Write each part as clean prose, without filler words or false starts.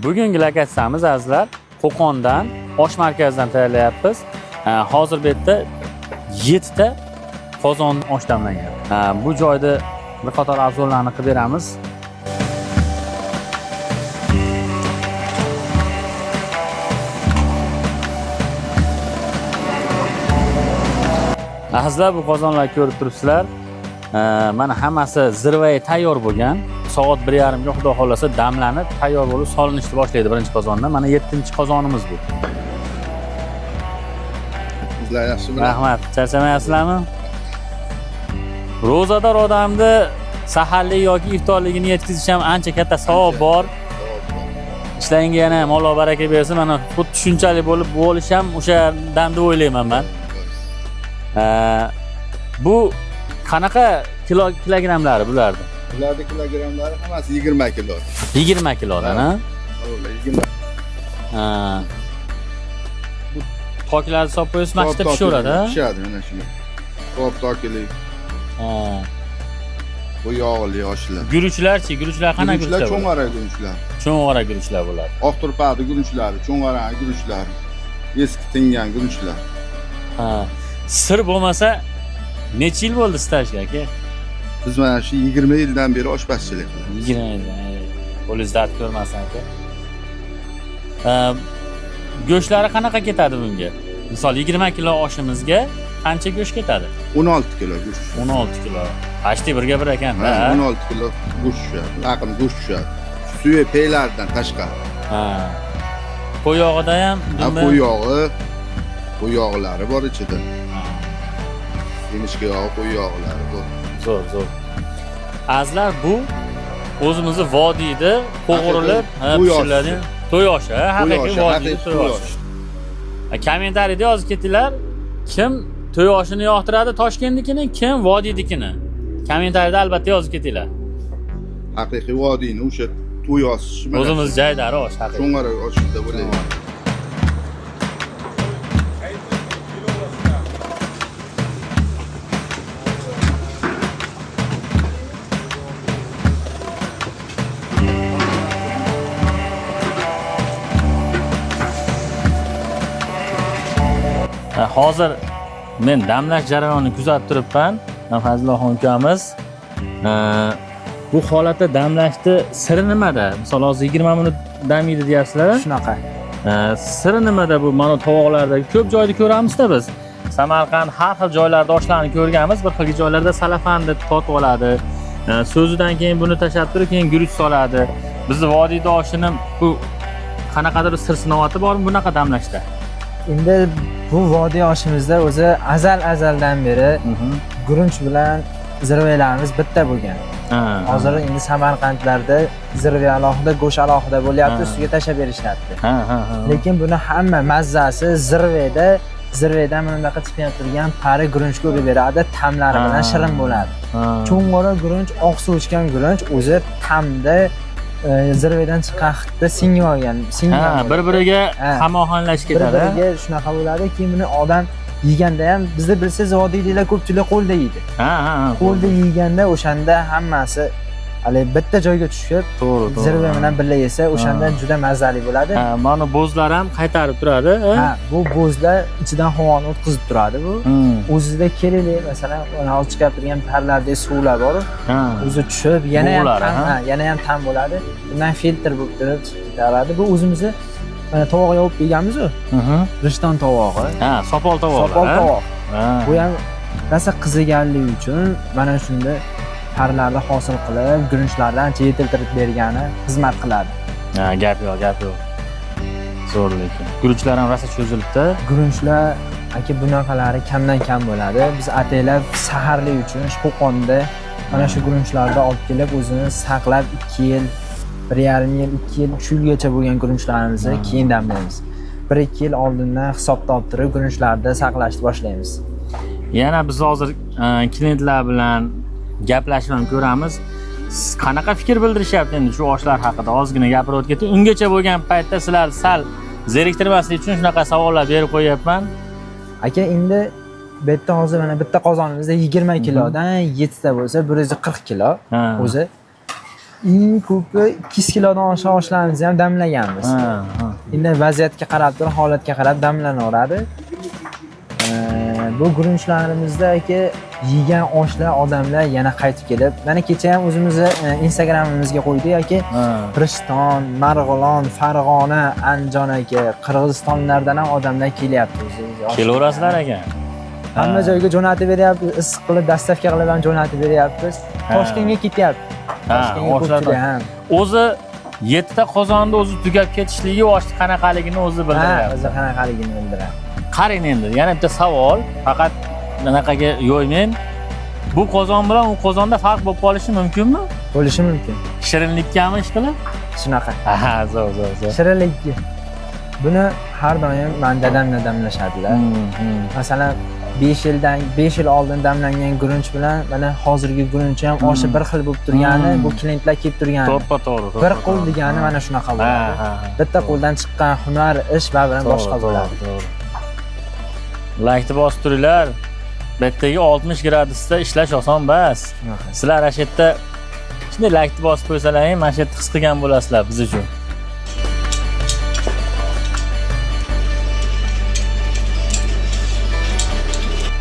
Bugungi lokatsiyamiz, azizlar, Qo'qondan, osh markazidan tayyorlayapmiz. Hozir bu yerda 7 ta qozon osh damlangan. Bu joyda bir qator обзор larni qilib beramiz. Azizlar, bu qozonlarni ko'rib turibsizlar. Mana hammasi zirvay tayyor bo'lgan. Soat 1:30 ga xudo xohlasa damlanib, tayyor bo'lib solinishni boshlaydi birinchi qozondan. Mana 7-qozonimiz bu. Sizlar yaxshimi? Rahmat. Charchamayapsizlarmi? Ro'zador odamni saharlik yoki iftorligini yetkazish ham ancha katta savob bor. Ishlaringga yana ham Alloh baraka bersin. Mana xuddi shunchalik bo'lib bo'lish ham o'shandan deb o'ylayman man. Bu qanaqa kilo, kilogrammlari bularni? Bularni kilogrammlari hammasi 20 kilo. 20 kilodan, ha? Ular 20. Ha. Bu toklarni solib qo'yasiz, mana shu yerda pishaveradi, ha? Pishadi mana shuni. Ko'p tokili, Ha. bu yog'li oshlar. Guruchlarchi, guruchlar qanaqa Guruchlar guruchlar bo'ladi? cho'ng'ara guruchlar. Cho'ng'ara guruchlar bo'ladi. Oq turpaqni guruchlari, cho'ng'ara guruchlari. Eski tingan guruchlar. Ha. Sir bo'lmasa necha yil bo'ldi stajga, aka? Biz mana shu 20 yildan beri oshpazchilik qilamiz. 20 yil. Qo'lingiz dard ko'rmasin, aka. Ha, go'shtlari qanaqa ketadi bunga? Misol 20 kilo oshimizga qancha go'sht ketadi? 16 kilo go'sht. 16 kilo. Почти birga bir ekan, Ha, ha? 16 kilo go'sht tushadi. Laqim go'sht tushadi. Suvi peylardan tashqari. Ha. Qo'y yog'ida ham Ha, dumba- qo'y yog'i, qo'y yog'lari bor ichida. Ha. Semishka yog'i, qo'y yog'lari bor. Zo'r, zo'r. Azizlar, bu o'zimizni vodiyda qo'g'irilib, ha, To'y oshi. pishiriladigan to'y oshi, ha, To'y haqiqiy oshi, vodiyda haqiqiy to'y to'y oshi. Ha, kommentariyada yozib ketinglar, kim to'y oshini yoqtiradi Toshkentnikini, kim vodiynikini. Kommentariyada albatta yozib ketinglar. Haqiqiy vodiyni o'sha to'y oshi mana O'zimiz jaydari osh haqiqiy. cho'ng'ara oshi deb o'ylayman. Ha, hozir men damlash jarayonini kuzatib turibman. Fazlillaxon ukamiz. Ha, bu holatda damlashni siri nimada? Misol hozir 20 minut damiydi deyapsizlar. Shunaqa. Siri nimada bu mana tovoqlarda ko'p joyda ko'ramizda biz. Samarqand har xil joylarda oshlarni ko'rganmiz. Bir xil joylarda salafanni totib oladi. So'zidan keyin buni tashlab turib keyin guruch soladi. Bizni vodiyda oshini bu qanaqadir sir sinoati bormi bunaqa damlashda? Endi bu vodiy oshimizda o'zi azal azaldan beri guruch bilan zirvalarimiz bitta bo'lgan. Ha. Hozir endi Samarqandlarda zirva alohida, go'sht alohida bo'lyapti, Ha. ustiga tashlab berishyapti. Ha, ha, ha. Lekin buni hamma mazzasi zirvada, zirvadan mana bunaqa chiqib turgan pari guruchga urib beradi, ta'mlari bilan Ha. shirin bo'ladi. Ha. Cho'ng'ara guruch, oq suv ichgan guruch o'zi ta'mda zirvadan chiqqan hidda singib olgan, singan. Ha, bo'ladi. bir-biriga Ha. hamohanglashib bir ketadi. biriga shunaqa bo'ladi. Keyin buni odam yeganda ham bizda bilsangiz vodiyliklar ko'pchilik qo'lda yeydi. Ha, ha, ha. Qo'lda yeganda o'shanda hammasi haligi bitta joyga tushib, To'g'ri, to'g'ri. zirva bilan birga yesa o'shanda Ha. juda mazali bo'ladi. Ha, mana bo'zlar ham qaytarib turadi. Ha? Ha, bu bo'zlar ichidan havoni o'tkazib turadi bu. O'zida kerakli, masalan, mana hozir chiqib turgan parlardagi suvlar bor, Ha. o'zi tushib yana ham Bug'lari, tam, ha? ha, yana ham tam bo'ladi. Bundan filtr bo'lib turib chiqib ketaveradi. Bu o'zimizni mana tovoq yopib yeganmiz-ku, rishton tovog'i. Ha, sopol tovoqlar. Sopol ha? tovoq. Ha. Bu ham rosa qiziganligi uchun mana shunda parlarni hosil qilib, guruchlarni ancha yetiltirib bergani xizmat qiladi. Ha, gap yo'q, gap yo'q. Zo'r lekin. Guruchlar ham rosa cho'zilibdi. Guruchlar aka bunaqalari kamdan kam bo'ladi. Biz ataylab saharlik uchun shu Qo'qonda mana shu guruchlarni olib kelib o'zini saqlab 2 yil, 1,5 yil, 2 yil, 3 yilgacha bo'lgan guruchlarimizni keyin damlaymiz. 1-2 yil oldindan hisobda olib turib guruchlarni saqlashni boshlaymiz. Yana biz hozir klientlar bilan gaplashib ham ko'ramiz. Siz qanaqa fikr bildirishyapti endi shu oshlar haqida ozgina gapirib o'tib ketdik. Ungacha bo'lgan paytda sizlar sal zeriktirmaslik uchun shunaqa savollar berib qo'yyapman. Aka endi bu yerda hozir mana bitta qozonimizda 20 kilodan 7 ta bo'lsa 140 kilo Ha. o'zi. Eng ko'pi 200 kilodan oshiq oshlarimizni ham damlaganmiz. Ha, ha. Endi vaziyatga qarab turib, holatga qarab damlanaveradi. Bu gurunchlarimizda aka yegan oshlar odamlar yana qaytib kelib, mana kecha ham o'zimizni Instagramimizga qo'ydik aka. Ha. Rishton, Marg'ilon, Farg'ona, Andijon aka, Qirg'izistonlardan ham odamlar kelyapti o'zi. Kelaverasizlar ekan. Hamma joyga jo'natib beryapmiz, issiq qilib, dastavka qilib ham jo'natib beryapmiz. Ha. Toshkentga ketyapti. Ha, Toshkentga oshlar ko'pchilik, ha. O'zi yettita qozonni o'zi tugab ketishligi oshni qanaqaligini o'zi Ha, bildiryapti. o'zi qanaqaligini bildiradi. Qarang endi, yana bitta savol, faqat anaqaga yo'ymen. Bu qozon bilan u qozonda farq bo'lib qolishi mumkinmi? Bo'lishi mumkin. Shirinlikkami ish qilib? Shunaqa. Ha, zo'r, zo'r, zo'r. Shirinlikka. Buni har doim man dadamla damlashadilar. Masalan, 5 yildan 5 yil oldin damlangan guruch bilan mana hozirgi guruch ham oshi bir xil bo'lib turgani, bu klientlar kelib turgani. To'ppa to'g'ri. Bir qo'l degani mana shunaqa Ha, bo'ladi. ha, ha. Bitta qo'ldan chiqqan hunar, ish baribir ham boshqa bo'ladi. To'g'ri. Laykni bosib turinglar. Bu yerdagi 60 gradusda ishlash oson bas. Shunaqa. Sizlar ana shu yerda shunday laykni bosib qo'ysalaring, mana shu yerda his qilgan bo'lasizlar biz uchun.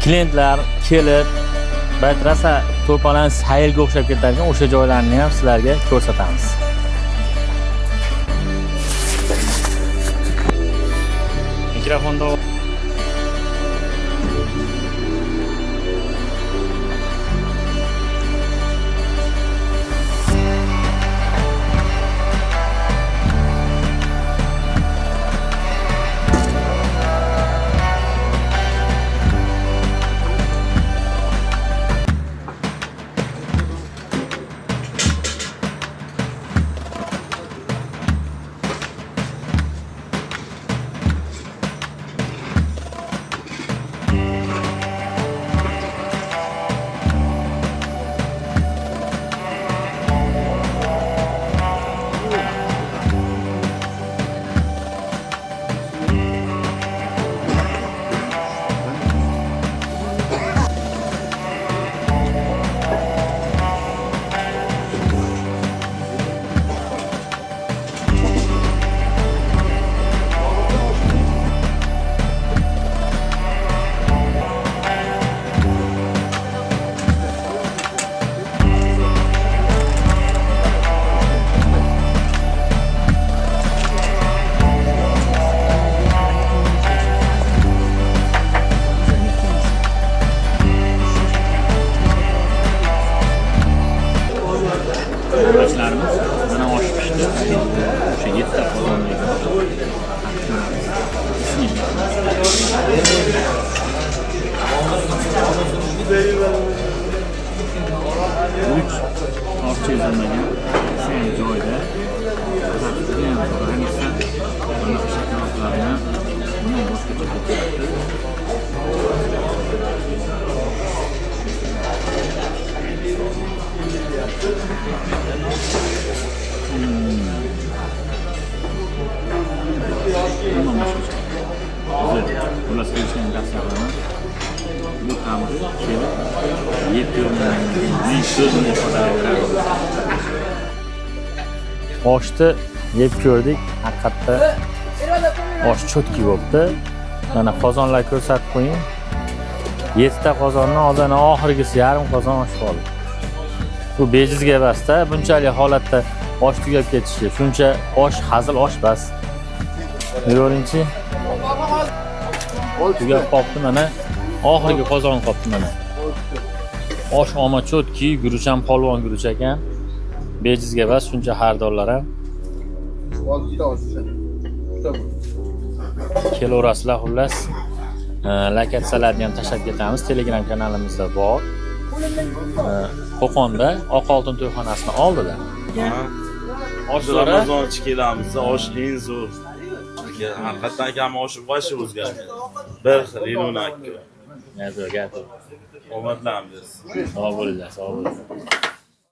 Klientlar kelib, bayt rosa to'palan saylga o'xshab ketadigan o'sha joylarni ham sizlarga ko'rsatamiz. Mikrofonda Oshlarimiz mana osh pishdi. O'sha yettita qozondagi osh. Guruch orcha ezilmagan, sen joyda. Judayam zo'r. Ayniqsa bunaqa shokoladlarni bundan boshqacha ketyapti. Umuman boshqacha. O'zi xullas kelishgan tavsiya qilaman. Bu ta'mni kelib yeb ko'rmagan men so'zimni ifodalayman. Oshni yeb ko'rdik. Haqiqatda osh cho'tki bo'libdi. Mana qozonlar ko'rsatib qo'ying. Yettita qozondan hozir oxirgisi yarim qozon osh qoldi. Bu bejizga emasda, bunchalik holatda osh tugab ketishi, shuncha osh hazil osh bas. Yuraverinchi. Tugab qolibdi mana. Oxirgi qozon qolibdi mana. Osh oma cho'tki, guruch ham polvon guruch ekan. Bejizga emas, shuncha xaridorlar ham kelaverasizlar xullas. Lakatsiyalarni ham tashlab ketamiz. Telegram kanalimizda bor. Qo'qonda Oq oltin to'yxonasini oldida. Osh Ramazonchi kelamiz, osh eng zo'r. Aka, haqiqatdan akam oshi boshi o'zgardi. Bir xil yiluna aka. Gap yo'q, gap yo'q. Omadlarimiz. Sog' bo'linglar, sog' bo'linglar.